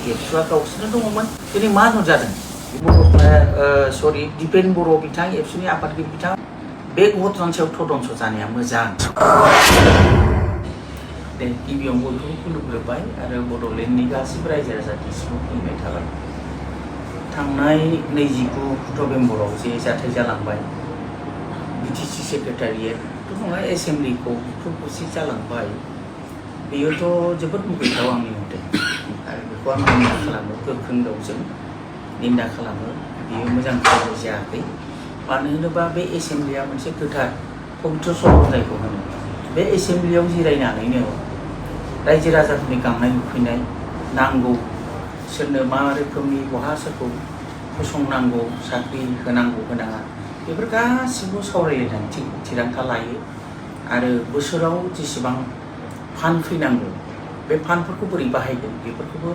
एबसुआ गावसोरनो दङमोन दिनै मा नुजादों सरि दिपेन बर' बिथां एबसुनि आफादगिरि बिथां बे घटनानि सायाव तदन्त जानाया मोजां दे गिबियाव बयखौबो खुलुमग्रोबाय आरो बड'लेण्डनि गासिबो रायजो राजानिसिम खुलुमनाय थाबाय थांनाय 29 नभेम्बराव जे जाथाय जालांबाय बिटिसि सेक्रेटारियेट नङा एसेम्बलिखौ बुख्रुब-बुसि जालांबाय बेयोथ' जोबोद मुगैथाव आंनि मथे आरो बेखौ आं निन्दा खालामो गोख्रों रावजों निन्दा खालामो बेयो मोजां खामानि जायाखै मानो होनोबा बे एसेम्बलिया मोनसे गोथार पबित्र सभा जायखौ होनो बे एसेम्बलियाव जिरायनानैनो रायजो राजाफोरनि गांनाय उखैनाय नांगौ सोरनो मा रोखोमनि बहा सोरखौ फसंनांगौ साख्रि होनांगौ होनाङा बेफोर गासिबो सावरायलायनानै थिरांथा लायो आरो बोसोराव जेसेबां फान्ड फैनांगौ बे फान्डफोरखौ बोरै बाहायगोन बेफोरखौबो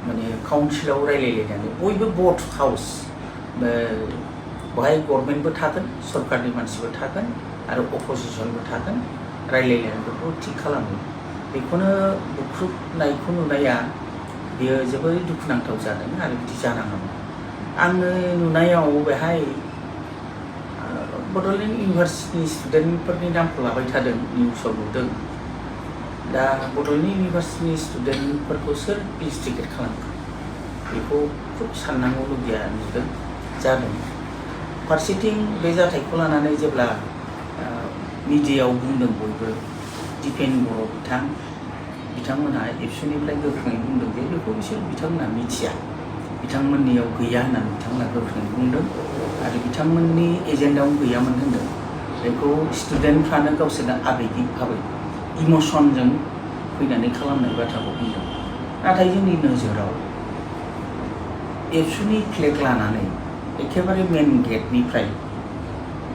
माने काउन्सिलाव रायलायलायनानै बयबो भट हाउस बेवहाय गभर्नमेन्टबो थागोन सरकारनि मानसिबो थागोन आरो अपोजिसनबो थागोन रायलायलायनानै बेखौ थिग खालामो बेखौनो बुख्रुबनायखौ नुनाया बेयो जोबोर दुखुनांथाव जादों आरो बिदि जानाङामोन आङो नुनायाव बेहाय बड'लेण्ड इउनिभार्सिटिनि स्टुडेन्टफोरनि नामखौ लाबाय थादों निउसाव नुदों दा बड'लेण्ड इउनिभार्सिटिनि स्टुडेन्टफोरखौ सोर इन्स्टिगेट खालामखो बेखौ खुब साननांगौलगिया नुदों जादों फारसेथिं बे जाथायखौ लानानै जेब्ला मिडियायाव बुंदों बयबो दिपेन बर' बिथांमोनहा एबसुनिफ्राय गोख्रोङै बुंदों जे बेखौ बिथांमोनहा मिथिया बिथांमोननियाव गैया होननानै बिथांमोनहा गोख्रोङै बुंदों आरो बिथांमोननि एजेन्डायाव गैयामोन होनदों बेखौ स्टुडेन्टफ्रानो गावसोरनो आबेगिक भाबै इमसनजों फैनानै खालामनाय बाथ्राखौ बुंदों नाथाय जोंनि नोजोराव एबसुनि फ्लेग लानानै एखेबारे मेन गेटनिफ्राय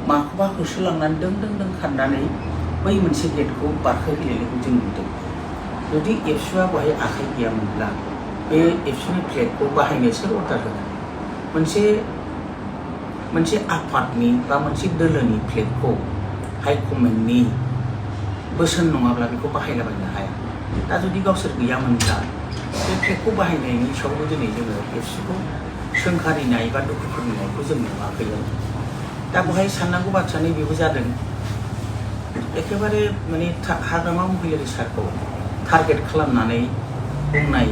माखौबा होसोलांनानै दों दों दों खारनानै बै मोनसे गेटखौ बारखोहैलायनायखौ जों नुदों जुदि एबसुआ बेवहाय आखाइ गैयामोनब्ला बे एबसुनि फ्लेगखौ बाहायनो सोर अर्डार होगोन मोनसे आफादनि बा मोनसे दोलोनि फ्लेगखौ हाइकमेन्टनि बोसोन नङाब्ला बेखौ बाहायलाबायनो हाया दा जुदि गावसोर गैयामोनब्ला बे फ्लेगखौ बाहायनायनि सायावबो दिनै जोङो एबसुखौ सोंखारिनाय बा दुखु फोरमायनायखौ जों नुवाखैमोन दा बेवहाय साननांगौ बाथ्रानि बेबो जादों एखेबारे माने हाग्रामा महिलारि सारखौ टारगेट खालामनानै बुंनाय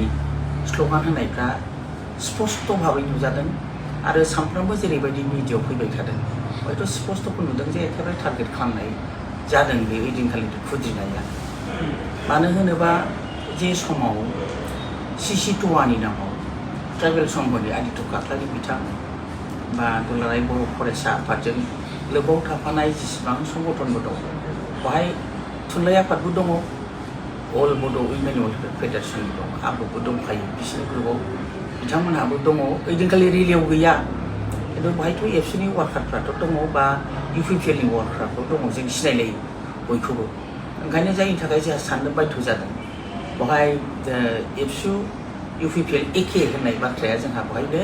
स्लगान होनायफ्रा स्पष्ट भाबै नुजादों आरो सानफ्रोमबो जेरैबायदि मिडियायाव फैबाय थादों हयथ' स्पष्टखौ नुदों जे एखेबारे टारगेट खालामनाय जादों बे ओइदिनखालि खुद्रिनाया मानो होनोबा जे समाव सिसि टुवानि नामाव ट्राइबेल संघनि आदित्य काख्लारि बिथां बा दुलाराय बर' फरायसा आफादजों लोगोआव थाफानाय जेसेबां संगठनबो दं बेवहाय थुनलाइ आफादबो दङ अल बड' उइमेन वेलफेयार फेडारेसन दं आब'बो दंखायो बिसोरनि ग्रुपआव बिथांमोनहाबो दङ ओइदिनखालि रिलियाव गैया खिन्थु बेवहायथ' एबसुनि वार्कारफ्राथ' दङ बा इउपिपिएलनि वार्कारफ्राथ' दङ जों सिनायलायो बयखौबो ओंखायनो जायनि थाखाय जोंहा साननो बाध्य जादों बेवहाय एबसु इउपिपिएल एके होननाय बाथ्राया जोंहा बेवहायनो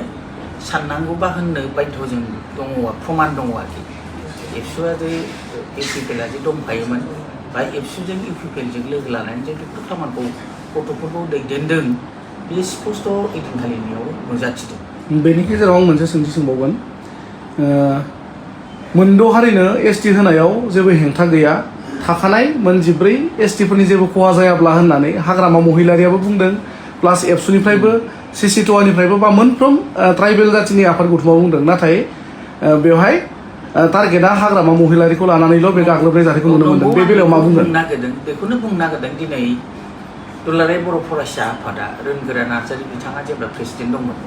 साननांगौ बा होननो बाध्य जों दङ प्रमान दङ आरोखि एबसुआ जे इउपिपिएलआ जे दंखायोमोन बा एबसुजों इउपिपिएलजों लोगो लानानै जे बेफोर खामानिखौ गथ'फोरखौ दैदेनदों बे स्पष्ट ओइदिनखालिनियाव नुजाथिदों बेनि गेजेराव आं मोनसे सोंथि सोंबावगोन मोनद' हारिनो एसटि होनायाव जेबो हेंथा गैया थाखानाय मोन 14 एसटिफोरनि जेबो खहा जायाब्ला होननानै हाग्रामा महिलारियाबो बुंदों प्लास एबसुनिफ्रायबो सिसि टुवानिफ्रायबो बा मोनफ्रोम ट्राइबेल जातिनि आफाद गौथुमा बुंदों नाथाय बेवहाय टारगेटआ हाग्रामा महिलारिखौ लानानैल' बे गाग्लोबनाय जाथायखौ नुनो मोनदों बे बेलायाव मा बुंगोन बेखौनो बुंनो नागिरदों दिनै दुलाराय बर' फरायसा आफादा रोनगोरा नार्जारि बिथाङा जेब्ला प्रेसिडेन्ट दंमोन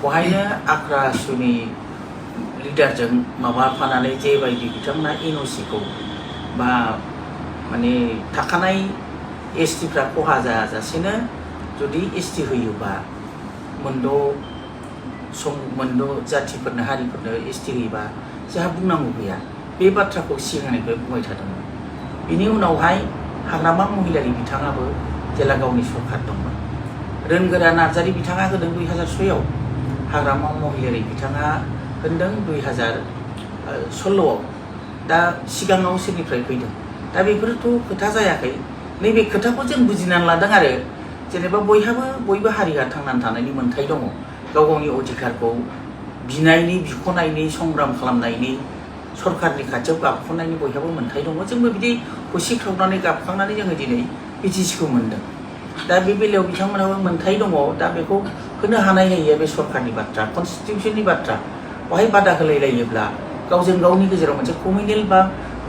बेवहायनो आक्रा आसुनि लिडारजों माबाफानानै जेबायदि बिथांमोना एनअसिखौ बा माने थाखानाय एसटिफ्रा खहा जायाजासेनो जुदि एसटि होयोबा मोनद' जातिफोरनो हारिफोरनो एसटि होयोबा जोंहा बुंनांगौ गैया बे बाथ्राखौ सिगांनिफ्राय बुंबाय थादोंमोन बिनि उनावहाय हाग्रामा महिलारि बिथाङाबो जेला गावनि सरकार दंमोन रोनगोरा नार्जारि बिथाङा होदों 2006आव हाग्रामा महिलारि बिथाङा होनदों 2016आव दा सिगाङाव सोरनिफ्राय फैदों दा बेफोरथ' खोथा जायाखै नैबे खोथाखौ जों बुजिनानै लादों आरो जेनेबा बयबो हारिया थांनानै थानायनि मोन्थाय दङ गाव गावनि अधिकारखौ बिनायनि बिख'नायनि संग्राम खालामनायनि सरकारनि खाथियाव गाबख'नायनि बयहाबो मोन्थाय दङ जोंबो बिदि होसिख्रावनानै गाबखांनानै जोङो दिनै बिटिसिखौ मोन्दों दा बे बेलायाव बिथांमोनहाबो मोन्थाय दङ दा बेखौ होनो हानाय जायो बे सरकारनि बाथ्रा कनस्टिटिउसननि बाथ्रा बेवहाय बादा होलायलायोब्ला गावजों गावनि गेजेराव मोनसे कमिउनेल बा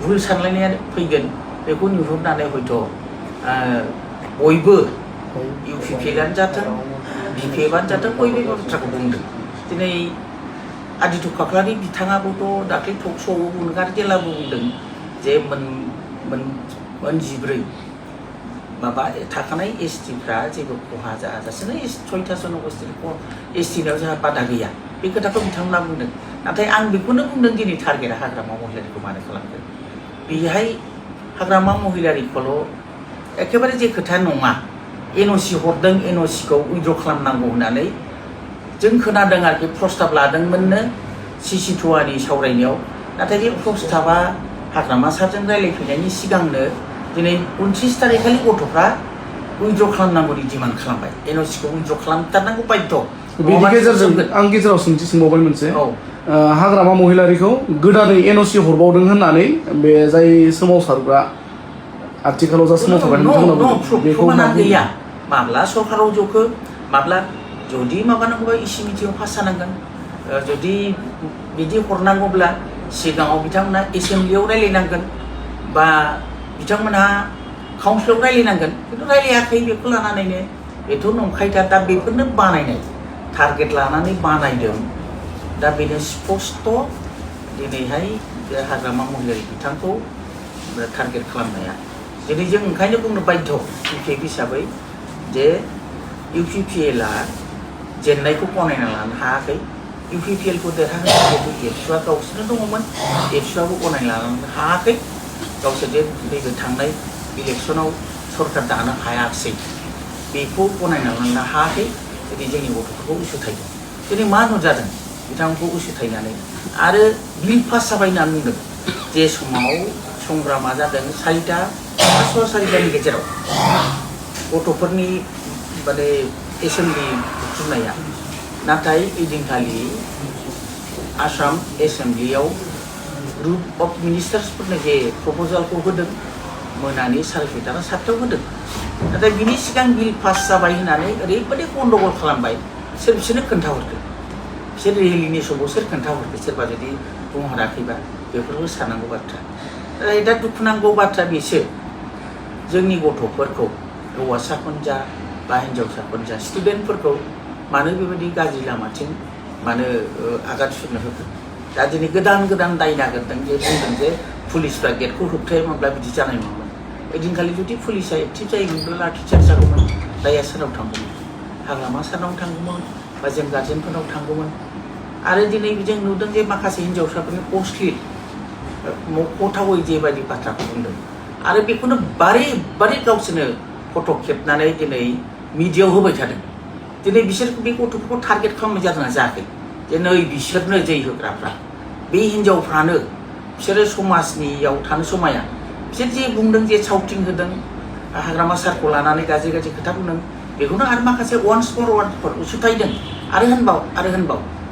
भुल सानलायनाया फैगोन बेखौ नुहुरनानै हयथ' बयबो इउपिपिएलआनो जाथों बिपिएफआनो जाथों बयबो बे बाथ्राखौ बुंदों दिनै आदित्य खाख्लारि बिथाङाबोथ' दाख्लै टक श'आव बुंदों जेलाबो बुंदों जे मोनजिब्रै माबा थाखानाय एसटिफ्रा जेबो खहा जायाजासेनो 6टा जनगोष्ठीखौ एसटिनियाव जोंहा बादा गैया बे खोथाखौ बिथांमोना बुंदों नाथाय आं बेखौनो बुंदों दिनै टारगेटआ हाग्रामा महिलारिखौ मानो खालामदों बेहाय हाग्रामा महिलारिखौल' एखेबारे जे खोथा नङा एनअसि हरदों एनअसिखौ उइद्र' खालामनांगौ होननानै जों खोनादों आरोखि प्रस्ताब लादोंमोननो CC2नि सावरायनायाव नाथाय बे प्रस्ताबा हाग्रामा सारजों रायलायफैनायनि सिगांनो दिनै 29 तारिखखालि गथ'फ्रा उइद्र' खालामनांगौनि डिमान्ड खालामबाय एनअसिखौ उइद्र' खालामथारनांगौ बाध्य बेनि गेजेरजों आं गेजेराव सोंथि सोंबावबाय मोनसे हाग्रामा महिलारिखौ गोदानै एनअसि हरबावदों होननानै बे जाय सोमावसारग्रा आथिखालाव जा सोमावसारबाय बेखौ गैया माब्ला सरकाराव जखो माब्ला जुदि माबानांगौबा इसि मिटिङाव पास जानांगोन जुदि बिदि हरनांगौब्ला सिगाङाव बिथांमोना एसेम्ब्लियाव रायलायनांगोन बा बिथांमोनहा काउन्सिलाव रायलायनांगोन खिन्थु रायलायाखै बेखौ लानानैनो बेथ' नंखायदा दा बेफोरनो बानायनाय टारगेट लानानै बानायदों दा बेनो स्पस्ट दिनैहाय बे हाग्रामा महिलारि बिथांखौ टारगेट खालामनाया दिनै जों ओंखायनो बुंनो बाध्य इउपिएफ हिसाबै जे इउपिपिएलआ जेननायखौ गनायना लानो हायाखै इउपिपिएलखौ देरहाहोनो एबसुआ गावसोरनो दङमोन एबसुआबो गनायना लानो हायाखै गावसोर जे नैबे थांनाय इलेक्सनाव सरकार दानो हायाखिसै बेखौ गनायना लानो हायाखै दिनै जोंनि गथ'फोरखौ उसुथायदों दिनै मा नुजादों बिथांमोनखौ उसुथायनानै आरो बिल पास जाबाय होननानै बुंदों जे समाव संग्रामा जादों 4टा 4टानि गेजेराव गथ'फोरनि माने एसेम्ब्लि बुथुमनाया नाथाय ओइदिनखालि आसाम एसेम्ब्लियाव ग्रुप अफ मिनिस्टार्सफोरनो जे प्रप'जालखौ होदों मोनानि 6:30 ना 7टायाव होदों नाथाय बिनि सिगां बिल पास जाबाय होननानै ओरैबायदि गन्डगल खालामबाय सोर बिसोरनो खोन्थाहरदो बिसोर रेलिनि समाव सोर खोन्थाहरदो सोरबा जुदि बुंहराखैबा बेफोरबो साननांगौ बाथ्रा नाथाय दा दुखुनांगौ बाथ्रा बेसो जोंनि गथ'फोरखौ हौवासाफोर जा बा हिन्जावसाफोर जा स्टुडेन्टफोरखौ मानो बेबायदि गाज्रि लामाथिं मानो आगान सुरनो होखो दा दिनै गोदान दाय नागिरदों जे बुंदों जे पुलिसफ्रा गेटखौ होबथायोमोनब्ला बिदि जानाय नङामोन ओइदिनखालि जुदि पुलिसा एक्टिभ जायोमोनब्ला लाठिचार्ज जागौमोन दाया सोरनाव थांगौमोन हाग्रामा सारनाव थांगौमोन बा जों गार्जेनफोरनाव थांगौमोन आरो दिनै जों नुदों जे माखासे हिन्जावसाफोरनि कस्टलि मख'थावै जेबायदि बाथ्राखौ बुंदों आरो बेखौनो बारे गावसोरनो फट' खेबनानै दिनै मिडियायाव होबाय थादों दिनै बिसोर बे गथ'फोरखौ टारगेट खालामनाय जादोंना जायाखै जे नै बिसोरनो जै होग्राफ्रा बे हिन्जावफ्रानो बिसोरो समाजनियाव थानो समाया बिसोर जे बुंदों जे सावथिं होदों हाग्रामा सारखौ लानानै गाज्रि खोथा बुंदों बेखौनो आरो माखासे वान्स फर उसुथायदों आरो होनबाव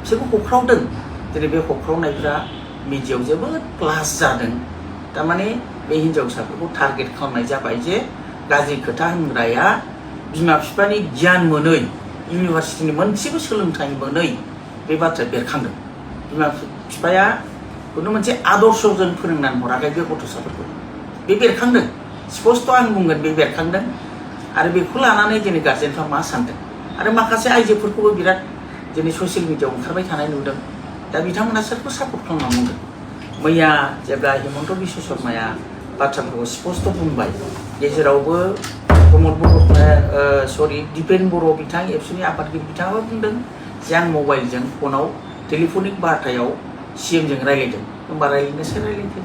बिसोरखौ हख्रावदों दिनै बे हख्रावनायफ्रा मिडियायाव जोबोद क्लास जादों थारमाने बे हिन्जावसाफोरखौ टारगेट खालामनाय जाबाय जे गाज्रि खोथा होनग्राया बिमा बिफानि गियान मोनै इउनिभार्सिटिनि मोनसेबो सोलोंथाइ मोनै बे बाथ्राया बेरखांदों बिमा बिफाया खुनु मोनसे आदर्शजों फोरोंनानै हराखै बे गथ'साफोरखौ बे बेरखांदों स्पस्ट आं बुंगोन बे बेरखांदों आरो बेखौ लानानै दिनै गार्जेनफ्रा मा सानदों आरो माखासे आइजोफोरखौबो बिराद दिनै ससियेल मिडियायाव ओंखारबाय थानाय नुदों दा बिथांमोना सोरखौ सापर्ट खालामना बुंदों मैया जेब्ला हिमन्त बिश्व शर्माया बाथ्राफोरखौ स्पस्ट बुंबाय गेजेरावबो प्रमद बर' दिपेन बर' बिथां एबसुनि आफादगिरि बिथाङाबो बुंदों जे आं मबाइलजों फनाव टेलिफनिक बार्तायाव CMजों रायलायदों होमबा रायलायनोसो रायलायदों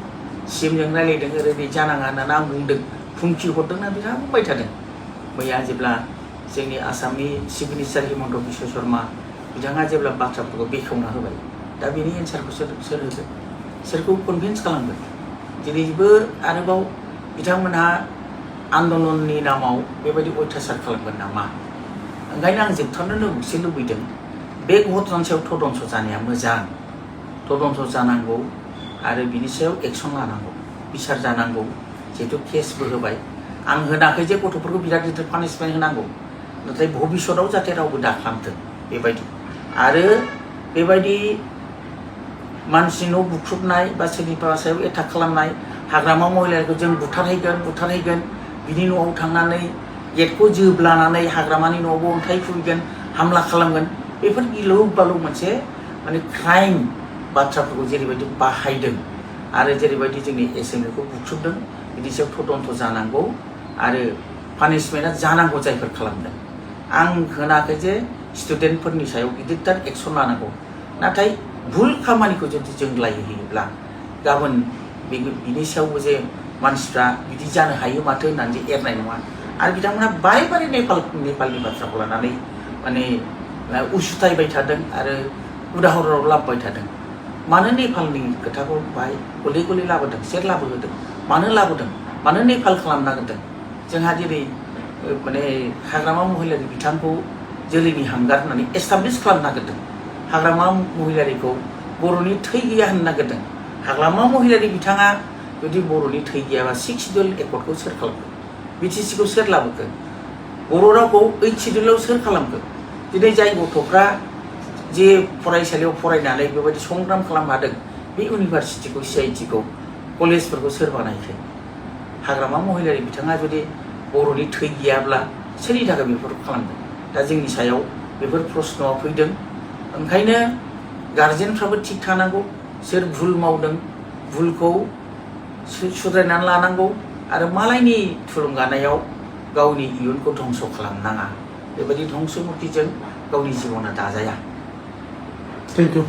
CMजों रायलायदों ओरैबायदि जानाङा होननानै आं बुंदों फुंखि हरदोंना बिथाङा बुंबाय थादों मैया जेब्ला जोंनि आसामनि चिफ मिनिस्टार हिमन्त बिश्व शर्मा बिथाङा जेब्ला बाथ्राफोरखौ बेखेवना होबाय दा बेनि एन्सारखौ सोर होगोन सोरखौ कनभिन्स खालामगोन दिनैबो आरोबाव बिथांमोनहा आन्दलननि नामाव बेबायदि अयथासार खालामगोन नामा ओंखायनो आं जोबथारनो मोनसे लुबैदों बे घटनानि सायाव तदन्त जानाया मोजां तदन्त जानांगौ आरो बिनि सायाव एक्सन लानांगौ बिसार जानांगौ जिहेतु केसबो होबाय आं होनाखै जे गथ'फोरखौ बिराद गिदिर पानिशमेन्ट होनांगौ नाथाय भबिष्यताव जाहाथे रावबो दाखालामथों बेबायदि आरो बेबायदि मानसि न' बुख्रुबनाय बा सोरनिबा सायाव एटाक खालामनाय हाग्रामा महिलाखौ जों बुथारहैगोन बिनि न'आव थांनानै गेटखौ जोब्लानानै हाग्रामानि न'आवबो अन्थाइ खुबैगोन हामला खालामगोन बेफोर गिलु बालु मोनसे माने क्राइम बाथ्राफोरखौ जेरैबायदि बाहायदों आरो जेरैबायदि जोंनि एसेम्बलिखौ बुख्रुबदों बिनि सायाव तदन्त जानांगौ आरो पानिशमेन्टआ जानांगौ जायफोर खालामदों आं होनाखै जे स्टुडेन्टफोरनि सायाव गिदिरथार एक्सन लानांगौ नाथाय भुल खामानिखौ जुदि जों लायहोयोब्ला गाबोन बिनि सायावबो जे मानसिफ्रा बिदि जानो हायो माथो होननानै जे एरनाय नङा आरो बिथांमोना बारे बारे नेपालनि बाथ्राखौ लानानै माने उसुथायबाय थादों आरो उदाहरनाव लाबोबाय थादों मानो नेपालनि खोथाखौ बाहाय गले गले लाबोदों सोर लाबोहोदों मानो लाबोदों मानो नेपाल खालामनो नागिरदों जोंहा जेरै माने हाग्रामा महिलारि बिथांखौ जोलैनि हांगार होननानै एस्टाब्लिश खालामनो नागिरदों हाग्रामा महिलारिखौ बर'नि थै गैया होननो नागिरदों हाग्रामा महिलारि बिथाङा जुदि बर'नि थै गैयाबा 6 शिड्युल एकर्डखौ सोर खालामखो बिटिसिखौ सोर लाबोखो बर' रावखौ 8 शिड्युलाव सोर खालामखो दिनै जाय गथ'फ्रा जे फरायसालियाव फरायनानै बेबायदि संग्राम खालामनो हादों बे इउनिभारसिटिखौ CITखौ कलेजफोरखौ सोर बानायखो हाग्रामा महिलारि बिथाङा जुदि बर'नि थै गैयाब्ला सोरनि थाखाय बेफोरखौ खालामदों दा जोंनि सायाव बेफोर प्रश्नआ फैदों ओंखायनो गार्जेनफ्राबो थिग थानांगौ सोर भुल मावदों भुलखौ सुद्रायनानै लानांगौ आरो मालायनि थुलुंगानायाव गावनि इयुनखौ धंस खालामनाङा बेबायदि धंस मुक्तिजों गावनि जिबना दाजाया थेंक इउ